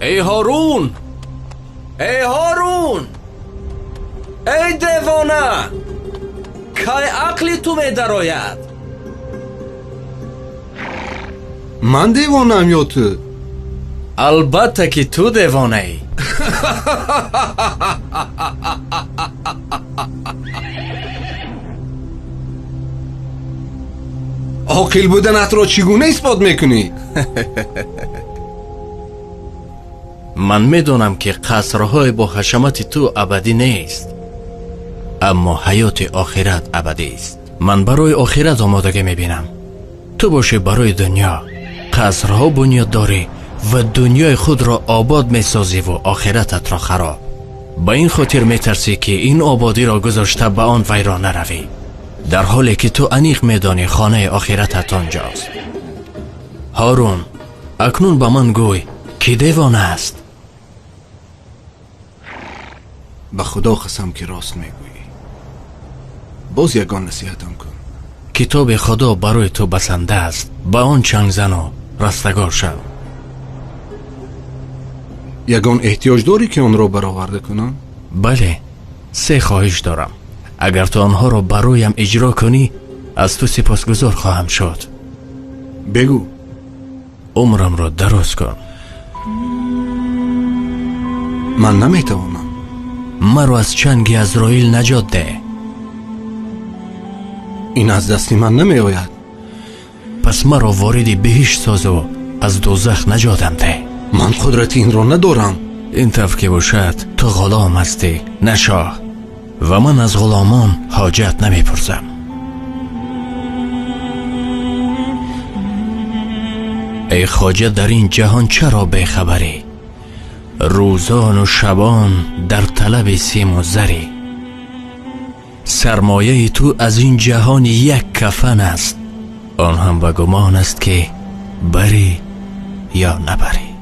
Эй Ҳорун! Эй Ҳорун! Эй девона! Кай ақли ту медарояд? Ман девонаам ё ту? Албатта ки ту девонаӣ. Оқил буданатро чӣ гуна исбот мекунӣ? Ман медонам ки қасрҳои бо ҳашамати ту абадӣ нест, аммо ҳаёти охират абадист. Ман барои охират омодагӣ мебинам, ту бошӣ барои дунё. Қасрҳо бунёд дорӣ ва дунёи худро обод месозиву охирататро хароб. Ба ин хотир метарсӣ ки ин ободиро гузошта ба он вайрон наравӣ, дар ҳоле ки ту аниқ медонӣ хонаи охиратат онҷост. Ҳорун, акнун ба ман гӯй, ки девона аст? Ба Худо қасам ки рост мегӯӣ. Боз ягон насиҳатам кун. Китоби Худо барои ту басанда аст, ба он чанг зану растагор шав. Ягон эҳтиёҷ дорӣ ки онро бароварда кунам? Бале, се хоҳиш дорам. Агар ту онҳоро бароям иҷро кунӣ, аз ту сипосгузор хоҳам шуд. Бигӯ. Умрамро дароз кун. Ман наметавонам. Маро аз чанги Азроил наҷот деҳ. Ин аз дасти ман намеояд. Пас маро вориди биҳишт созу аз дӯзах наҷотам деҳ. Ман қудрати инро надорам. Ин тавр ки бошад, ту ғулом ҳастӣ, на шоҳ, ва ман аз ғуломон ҳоҷат намепурсам. Эй хоҷа, дар ин ҷаҳон чаро бехабарӣ? Рӯзону шабон дар талаби симу зарӣ. Сармояи ту аз ин ҷаҳон як кафан аст, он ҳам ба гумон аст ки барӣ ё набарӣ.